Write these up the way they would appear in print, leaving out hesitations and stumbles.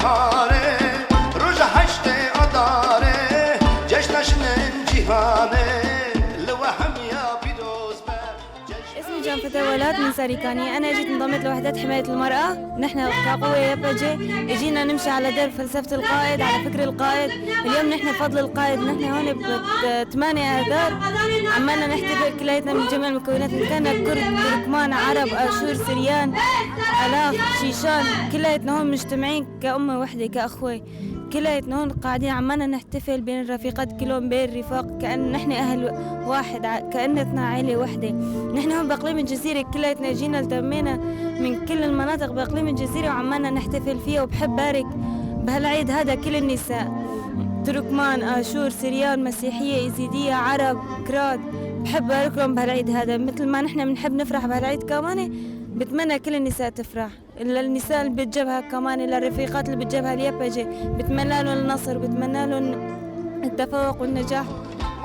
بهارê Roja heştê adarê Cejna jinên cîhanê Li we hemiya pîroz be. اسمي جان فتى ولاد من ساريكاني. أنا جيت انضميت لوحدات حماية المرأة. نحن كقوة يبجة اجينا نمشي على درب فلسفة القائد، على فكر القائد. اليوم نحن بفضل القائد نحن هون ب 8 آذار عمالنا نحتفل كلياتنا من جميع المكونات، إن كان كرد، تركمان، عرب، آشور، سريان، ألاخ، شيشان، كلياتنا هون مجتمعين كأمة وحدة، كأخوة. كلياتنا هون قاعدين عمالنا نحتفل بين الرفيقات كلهم، بين الرفاق، كأن نحن أهل واحد، كأننا عائلة وحدة. نحن هون بإقليم الجزيرة كلياتنا جينا التمينا من كل المناطق بإقليم الجزيرة وعمالنا نحتفل فيها. وبحب بارك بهالعيد هذا كل النساء، تركمان، آشور، سريان، مسيحية، إيزيدية، عرب، كراد. بحب بارك لهم بهالعيد هذا، مثل ما نحن بنحب نفرح بهالعيد كمان بتمنى كل النساء تفرح. للنساء اللي بالجبهة كمان، للرفيقات اللي بالجبهة اليبجة، بتمنى لهم النصر، بتمنى لهم التفوق والنجاح.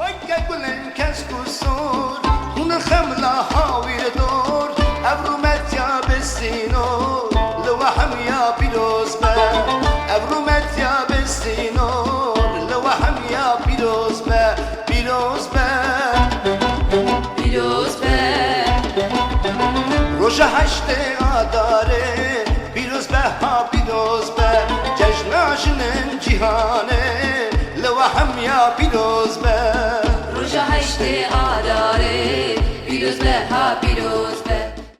Weke gulên kesk û sor Hûn xemla hawîr dor Ev rûmet ya bi sînor Li we hemiya pîroz be. Ev rûmet ya bi sînor Li we hemiya pîroz be. Pîroz be. Pîroz be. Roja heştê adarê Pîroz be ha pîroz be. Cejna jinên cîhanê Li we hemiya pîroz be. Roja heştê adarê Pîroz be ha pîroz be.